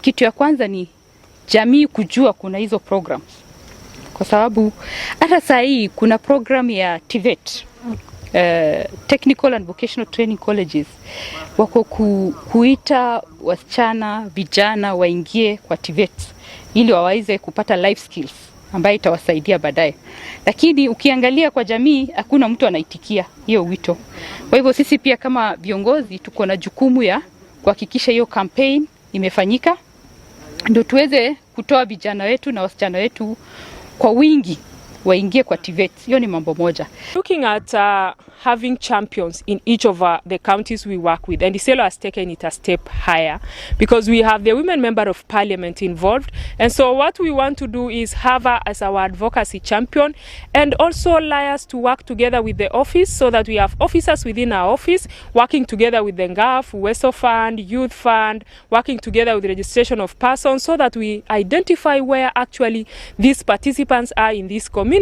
Kitu ya kwanza ni jamii kujua kuna hizo programs, kwa sababu hata saa hii kuna program ya TVET, Technical and Vocational Training Colleges, wako kuita wasichana vijana waingie kwa TVET ili waweze kupata life skills ambayo itawasaidia baadaye. Lakini ukiangalia kwa jamii hakuna mtu anaitikia hiyo wito. Kwa hivyo sisi pia kama viongozi tuko na jukumu ya kuhakikisha hiyo campaign imefanyika, ndio tuweze kutoa vijana wetu na wasichana wetu kwa wingi waingie kwa TVET. Hiyo ni mambo moja. Looking at having champions in each of the counties we work with, and Isiolo has taken it a step higher because we have the women member of parliament involved. And so what we want to do is have her as our advocacy champion and also liaise to work together with the office so that we have officers within our office working together with the NGAAF, Uwezo Fund, Youth Fund, working together with registration of persons so that we identify where actually these participants are in these communities.